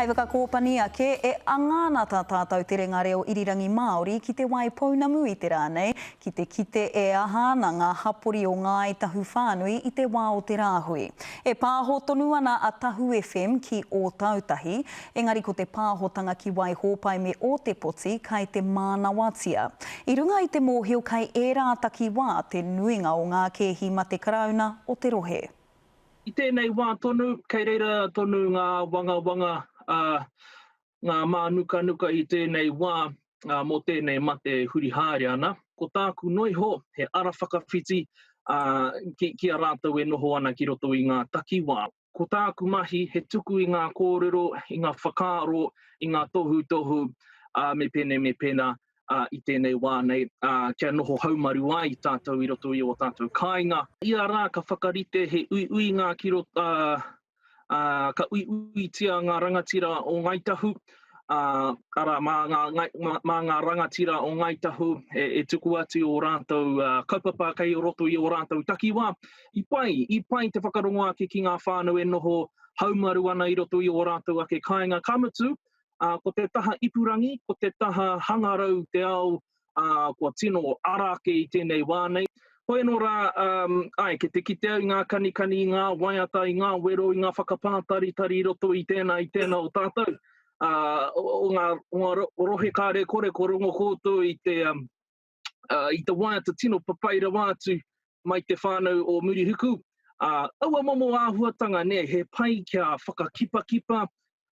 Hei whakakōpani ake, e anga ana tā tātou terenga reo irirangi Māori ki Te Waipounamu i te rā nei, ki te kite e aha ana ngā hapori o Ngāi Tahu whānui i te wā o te rāhui. E pāho tonu ana a Tahu FM ki Ōtautahi, engari ko te pāhotanga ki Waihōpai me Ōtepoti kai te mānawatia. I runga i te mōhio kai ērā takiwā te nuinga o ngā kēhi mate Karauna o te rohe. I tēnei wā tonu, kei reira tonu ngā wangawanga, ngā mānukanuka i tēnei wā mō tēnei mate e huri haere ana. Ko tāku noiho, he ara whakawhiti ki a rātou e noho ana ki roto i ngā takiwā. Ko tāku mahi, he tuku i ngā kōrero, i ngā whakaaro, i ngā tohutohu, me pēnei, me pēnā, ā, i tēnei wā nei, ā, kia noho haumaru ai tātou i roto i ō tātou kāinga. Ia rā ka whakarite he uiuinga ki roto, ā, ā, ka uiuitia ngā rangatira o Ngāi Tahu, ā, arā, mā ngā, mā, mā ngā rangatira o Ngāi Tahu e, e tuku atu ō rātou kaupapa kei roto i ō rātou takiwā. I pai, i pai te whakarongo ake ki ngā whānau e noho haumaru ana i roto i ō rātou ake kāinga, ka mutu, Ā, ko te taha ipurangi, ko te taha hangarau te ao, ā, kua tino ara ake i tēnei wā nei. Hoi anō rā, um, āe, kei te kite au i ngā kanikani, i ngā waiata, i ngā wero, i ngā whakapātaritari i roto i tēnā, i tēnā o tātou, ā, o, o ngā, o ngā rohe kāre kore ko rongo koutou i te, um, uh, i te waiata tino papai rawa atu mai te whānau o Murihuku. Uh, aua momo āhuatanga, nē, he pai kia whakakipakipa,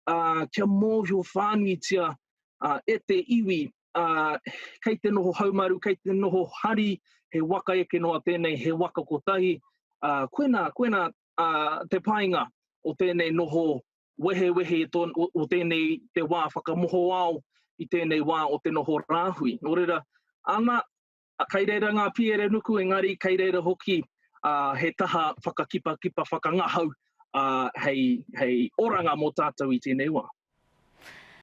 uh, kia mōhio whānuitia uh, e te iwi uh, kei te noho haumaru, kei te noho hari, he waka eke noa tēnei, he waka kotahi. Uh, koinā, koinā uh, te painga o tēnei noho wehewehe i tō, o, o tēnei te wā whakamohoao i tēnei wā o te noho rāhui. Nō reira, ana, kei reira ngā piere nuku, engari kei reira hoki uh, he taha whakakipakipa, whakangahau uh, hei, hei oranga mō tātou i tēnei wā.